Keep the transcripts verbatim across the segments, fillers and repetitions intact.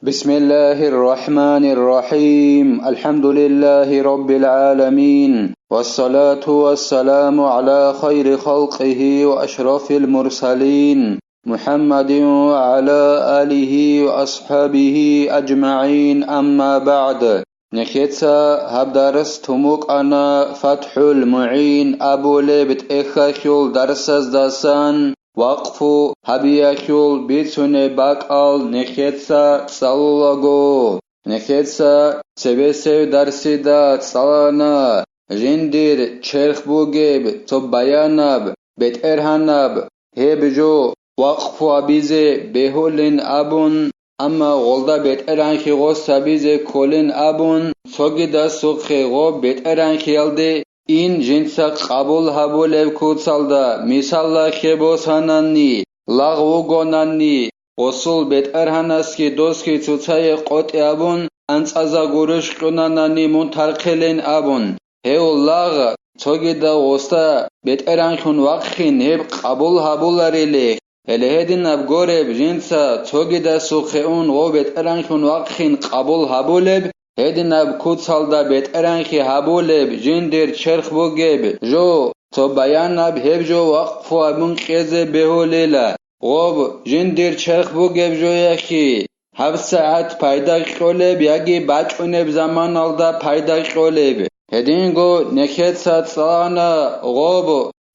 بسم الله الرحمن الرحيم. الحمد لله رب العالمين. والصلاة والسلام على خير خلقه وأشرف المرسلين محمد وعلى آله وأصحابه أجمعين. أما بعد. Нехеца гьаб дарс тумукъана ФатхӀул МугӀин абулеб тӀехьалъул дарсаздасан, вакъфу гьабиялъул бицунеб бакӀал нехеца цӀалулаго. Нехеца цебесев дарсида цӀалана жиндир черх бугеб цо баянаб, бетӀергьанаб, гьеб жо вакъфу гьабизе бегьулин абун, амма гъолда бетӀергьанлъи гъос гьабизе кколин абун, цогидасухъе гъоб бетӀергьанлъиялде ин жинца къабул гьабулеб куцалда, мисалалъе босанани, лагъ вугонани, гъосул бетӀергьанасги досги цоцае къотӀи абун, анцӀаза гурищ кьунанани мун тархъилин абун, гьев лагъ цогидав гъосда бетӀергьанлъун вахъин гьеб къабул гьабуларилихъ. Гьеле гьединаб гореб жинца цогидасухъе ун гъов бетӀергьанлъун вахъин къабул гьабулеб, гьединаб куцалда бетӀергьанлъи гьабулеб жиндир черх бугеб жо, цо баянаб гьеб жо вакъфу гьабун кьезе бегьулила, гъоб жиндир черх бугеб жояхъе гьабсагӀат пайда кьолеб яги бачӀунеб заманалда пайда кьолеб. Гьединго нехеца цӀалана гъоб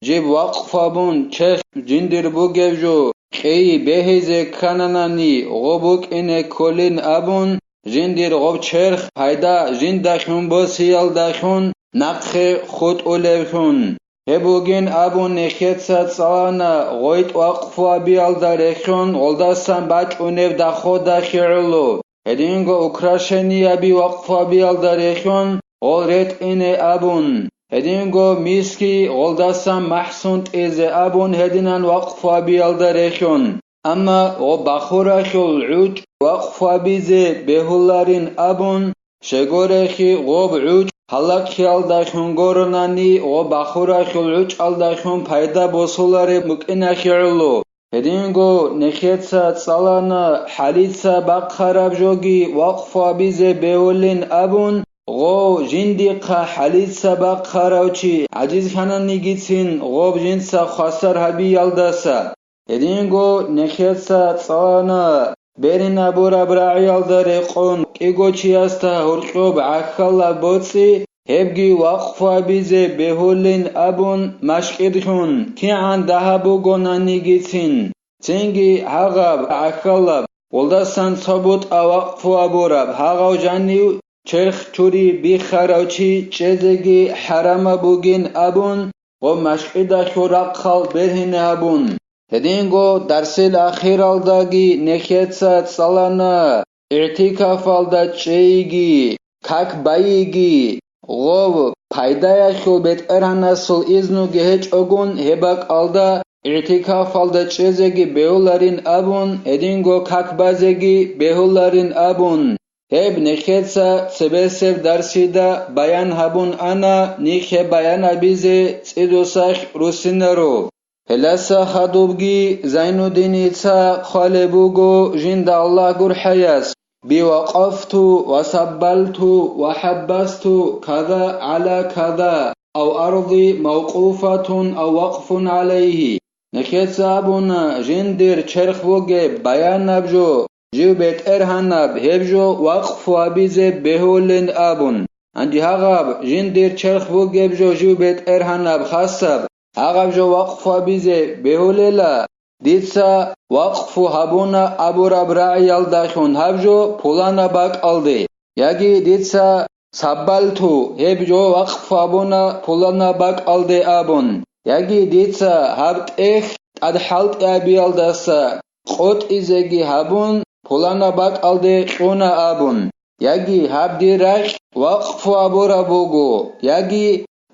жиб вакъфу гьабун черх жиндир бугеб жо кьейи бегьизе ккананани гъоб букӀине кколин абун, жиндир гъоб черх пайда жиндалъун босиялдалъун нахъе хутӀулевлъун. Гьеб бугин абун нехеца цӀалана гъойтӀ вакъфу гьабиялда рехьун гъолдасан бачӀунеб доходалъе гӀоло. Гьединго украшенияби вакъфу гьабиялда рехьун гъол ретӀине абун, гьединго миски гъолдасан махӀсун тӀезе абун гьединан вакъфу гьабиялда рехьун. Амма гъоб бахуралъул гӀучӀ вакъфу гьабизе бегьуларин абун, щегорехи гъоб гӀучӀ гьалакиялдалъун горонани гъоб бахуралъул гӀучӀалдалъун пайда босулареб букӀиналъе гӀоло. Гьединго нехеца цӀалана хӀалица бахъараб жоги вакъфу гьабизе бегьулин абун, гъов жиндихъа хӀалица бахъарав чи гӀажизлъананигицин гъоб жинца хвасар гьабиялдаса. Гьединго нехеца цӀалана берин абураб рагӀиялда рекъон кӀиго чиясда гьоркьоб гӀахьалаб боцӀи, гьебги вакъфу гьабизе бегьулин абун машкӀидлъун, кигӀан дагьаб бугонанигицин, цинги гьагъаб гӀахьалаб, гъолдасан цо бутӀа вакъфу гьабураб гьагъав жанив черх чури биххарав чи чӀезеги хӀарамаб бугин абун, гъоб машкӀидалъул рахъал бергьине гьабун. Гьединго дарсил ахиралдаги нехеца цӀалана, игӀтикафалда чӀейиги, как байиги, гъов пайдаялъул БетӀергьанасул изнуги гьечӀогун гьеб бакӀалда игӀтикафалда чӀезеги бегьуларин абун, гьединго как базеги бегьуларин абун, гьеб нехеца цебесеб дарсида баян гьабун ана, нихъе баян гьабизе цӀидусалъ руссинаро. Гьелдаса хадубги Зайнуддиница хъвалеб буго жинда Аллагь гурхӀаяс: «Би вакъафту ва саббалту ва хӀаббасту када гӀала када, ав арди мавкъуфатун ав вакъфун гӀалайгьи». Нехеца абуна, жиндир черх бугеб баянаб жо, жив бетӀергьанаб гьеб жо вакъфу гьабизе бегьулин абун. Гьанже гьагъаб жиндир черх бугеб жо жив бетӀергьанаб хасаб, гьагъаб жо вакъфу гьабизе бегьулела, дица вакъфу гьабуна абураб рагӀиялдалъун гьаб жо пуланаб бакӀалде, яги дица саббалту гьеб жо вакъфу гьабуна пуланаб бакӀалде абун, яги дица гьаб тӀехь тӀадхӀалтӀи гьабиялдаса къотӀизеги гьабун, пуланаб бакӀалде кьуна абун, яги гьаб дир рагӀи вакъфу гьабураб буго, яги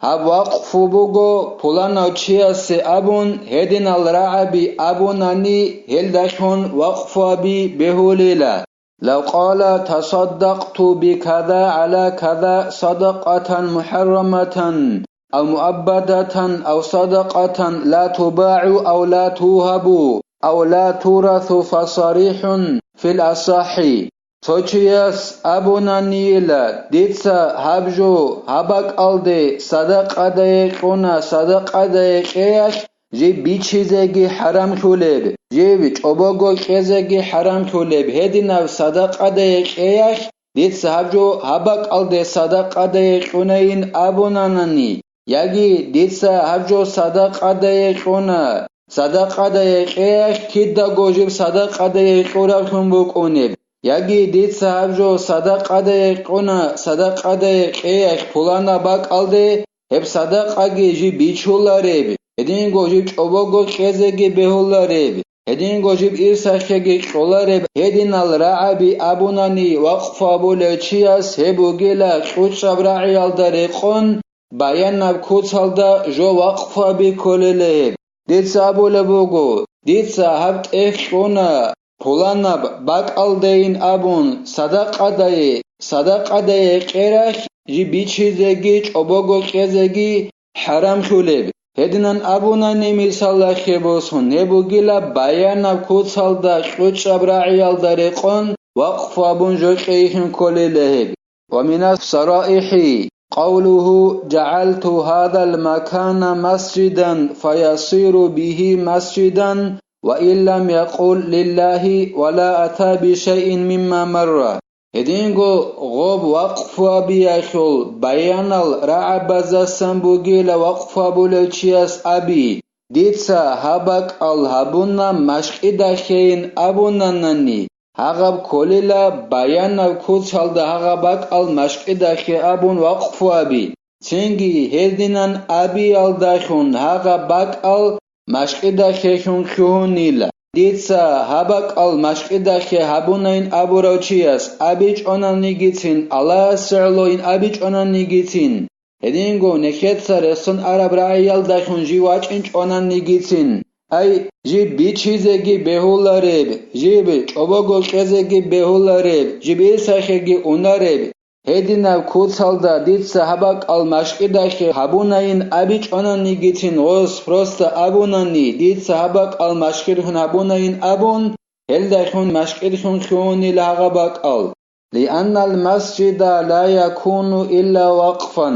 гьаб вакъфу буго пуланав чиясе абун, гьединал рагӀаби абунани, гьелдалъун вакъфу гьаби бегьулила. لو قال: تصدقت بكذا على كذا صدقة محرمة أو مؤبدة أو صدقة لا تباع أو لا توهب أو لا تورث، فصريح في الأصح. Цо чияс абунанийила, дица гьаб жо гьаб бакӀалде садакъадае кьуна, садакъадае кьеялъ жиб бичизеги хӀарамлъулеб, жиб чӀобого кьезеги хӀарамлъулеб, гьединаб садакъадае кьеялъ дица гьаб жо гьаб бакӀалде садакъадае кьунайин абунанани, яги дица гьаб жо садакъадае кьуна, садакъадае кьеялъ кидаго жиб садакъадае кьураблъун букӀунеб, яги дица гьаб жо садакъадае кьуна, садакъадае кьеялъ пуланаб бакӀалде, гьеб садакъаги жиб бичулареб, гьединго жиб чӀобого кьезеги бегьулареб, гьединго жиб ирсахъеги кьолареб гьединал рагӀаби абунани вакъфу абулев чияс гьеб бугила кьучӀаб рагӀиялда рекъон баянаб куцалда жо вакъфу аби кколела гьеб. Дица абулеб буго, дица гьаб тӀехь кьуна, пуланаб бакӀалдейин абун, садакъадае, садакъадае кьералъ жиб бичизеги чӀобого кьезеги хӀарамлъулеб. Гьединан абунани мисалалъе босун, гьеб бугила баянаб куцалда кьучӀаб рагӀиялда рекъон вакъфу абун жо кьейхин кколела гьеб. ومن الصرائح قوله: جعلت هذا المكان مسجدا فيصير به مسجدا وإن لم يقل لله ولا أتى بشيء مما مر. Гьединго гъоб вакъфу абиялъул баянал рагӀабазасан бугила вакъфу абулев чияс аби, дица гьаб бакӀал гьабуна машкӀидахъейин абунанани, гьагъаб кколила баянаб куцалда гьагъаб бакӀал машкӀидахъе абун вакъфу аби, цинги гьединан абиялдалъун гьагъаб бакӀал машкӀидахъехьун лъугьунила. Дица гьаб бакӀал машкӀидахъе гьабунайин абурав чияс абичӀонанигицин, Аллагьасе гӀолойин абичӀонанигицин, гьединго нехеца рехсон араб рагӀиялдалъун жив вачӀинчӀонанигицин, ай, жиб бичизеги бегьулареб, жиб чӀобого кьезеги бегьулареб, жиб ирсахъеги унареб, гьединаб куцалда дица гьаб бакӀал машкӀидахъе гьабунайин абичӀонанигицин, гъос просто абунани, дица гьаб бакӀал машкӀидхун гьабунайин абун, гьелдалъун машкӀидхун лъугьунила гьагъаб бакӀал. لأن المسجد لا يكون إلا وقفا.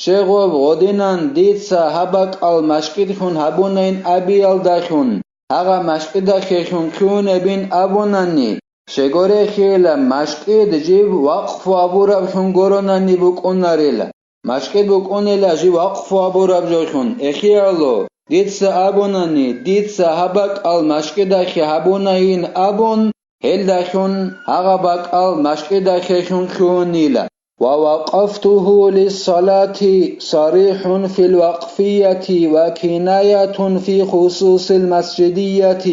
Щегъуб гъодинан дица гьаб бакӀал машкӀидхун гьабунайин абиялдалъун, гьагъа машкӀидахъехьун лъугьунебин абунани, щегорехьейила машкӀид жиб вакъфу абураблъун горонани букӀунарила. МашкӀид букӀунила жиб вакъфу абураб жолъун, эхияло, дица абунани, дица гьаб бакӀал машкӀидахъе гьабунайин абун, гьелдалъун гьагъаб бакӀал машкӀидахъехьун лъугьунила. ووقفته للصلاة صريح في الوقفية وكناية في خصوص المسجدية،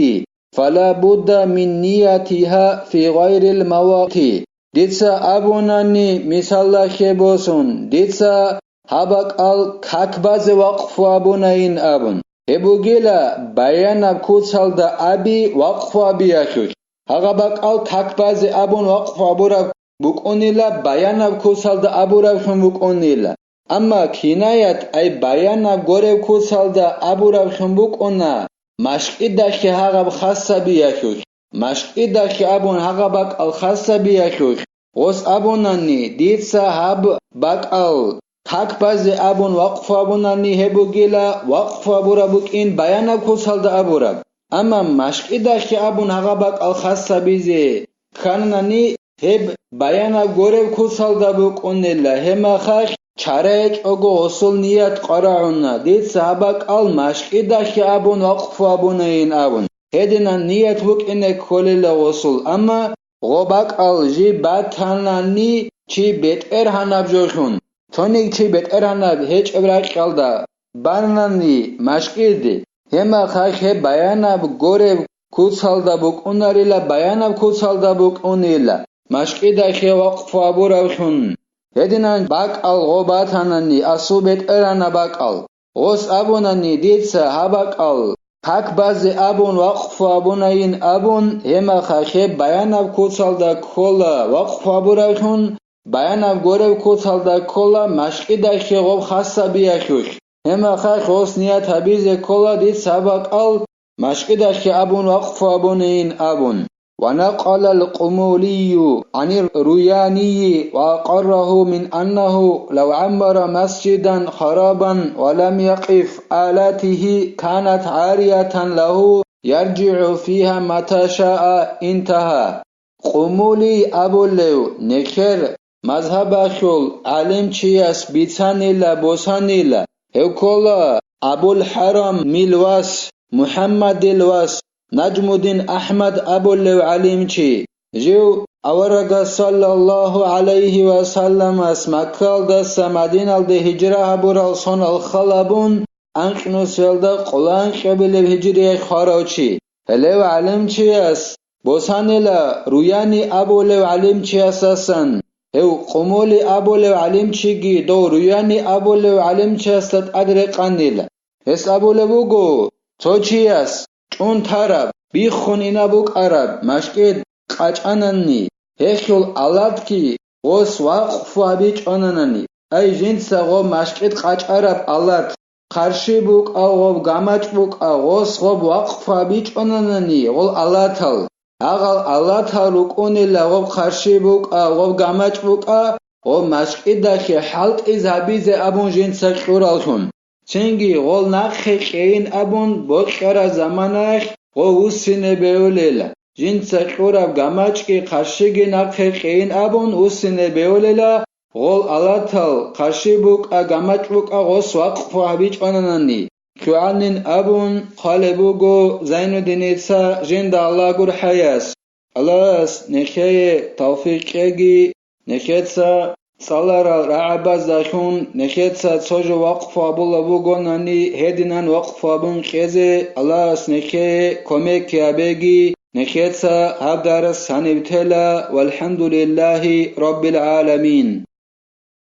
فلا بد من نيتها في غير المواقف. Дица абунани, мисалалъе босун, дица гьаб бакӀал как базе вакъфу абунайин абун. Гьеб бугила баянаб куцалда аби вакъфу абиялъулъ. Гьагъаб бакӀал как базе абун вакъфу абураб букӀунила, баянаб куцалда абураблъун букӀунила. Амма кинаят, ай баянаб гореб куцалда абураблъун букӀуна, машкӀидахъе гьагъаб хасабиялъулъ. МашкӀидахъе абун гьагъаб бакӀал хасабиялъулъ, гъос абунани, дица гьаб бакӀал как базе абун вакъфу абунани гьеб бугила, вакъфу абураб букӀин баянаб куцалда абураб. Амма машкӀидахъе абун гьагъаб бакӀал хасабизе кканани, гьеб баянаб гореб куцалда букӀунела, гьебмахалъ чара гьечӀого гъосул ният къварагӀуна, дица гьаб бакӀал машкӀидахъе абун вакъфу абунайин абун. Гьединан ният букӀине кколела гъосул, амма гъо бакӀал жиб батанани чи бетӀергьанаб жолъун, цониги чи бетӀергьанаб гьечӀеб ракьалда банани машкӀид, гьебмахалъ гьеб баянаб гореб куцалда букӀунарила, баянаб куцалда букӀунила, машкӀидахъе вакъфу абураблъун. Гьединан бакӀал гъо батанани, асул бетӀергьанаб бакӀал, гъос абунани, дица гьаб бакӀал как базе абун вакъфу абунайин абун, гьебмахалъ гьеб баянаб куцалда ккола вакъфу абураблъун, баянаб гореб куцалда ккола машкӀидахъе гъоб хасабиялъулъ. Гьебмахалъ гъос ният гьабизе ккола, дица гьаб бакӀал машкӀидахъе абун вакъфу абунайин абун. ونقل القمولي عن الروياني وأقره من أنه لو عمر مسجدا خرابا ولم يقف آلاته كانت عارية له يرجع فيها متى شاء. انتهى. Къумулий абулев нехер мазгьабалъул гӀалимчияс бицанила босанила, гьев ккола Абул-ХӀарам мил вас, МухӀаммадил вас, Нажмудин АхӀмад абулев гӀалимчи. Жив аварагас саллаллагьу гӀалайгьи ва салламас Маккаялдаса Мадиналде гьижра гьабурал соналъ хал гьабун, анкьнусиялда къоло анкьабилеб гьижриялъ хварав чи. Гьелев гӀалимчияс босанила Руяни абулев гӀалимчиясасан, гьев Къумули абулев гӀалимчиги дов Руяни абулев гӀалимчиясда тӀад рекъанила. Гьес абулеб буго, цо чияс чӀун тараб, биххун инаб букӀараб машкӀид къачӀанани, гьелъул алатги гъос вакъфу гьабичӀонанани, ай жинца гъоб машкӀид къачӀараб алат хъарщи букӀа, гъоб гамачӀ букӀа, гъос гъоб вакъфу гьабичӀонанани гъол алатал, гьагъал алатал рукӀунила гъоб хъарщи букӀа, гъоб гамачӀ букӀа, гъоб машкӀидалъе хӀалтӀиз гьабизе абун жинца кьураллъун. Цинги гъол нахъе кьейин абун бокьараб заманаялъ гъов вуссине бегьулел. Жинца кьураб гамачӀги хъарщиги нахъе кьейин абун вуссине бегьулела, гъол алатал хъарщи букӀа, гамачӀ букӀа гъос вакъфу гьабичӀонанани. ЛъугӀанин абун хъвалеб буго Зайнуддиница жинда Аллагь гурхӀаяс. Аллагьас нехее тавфикъ кьеги, нехеца цӀаларал рагӀабаздалъун нехеца цо жо вакъфу гьабулеб бугонани, гьединан вакъфу гьабун кьезе Аллагьас нехее кумек гьабеги, нехеца гьаб дарс гьаниб тела. ВалхӀамдулиллагьи раббил гӀаламин.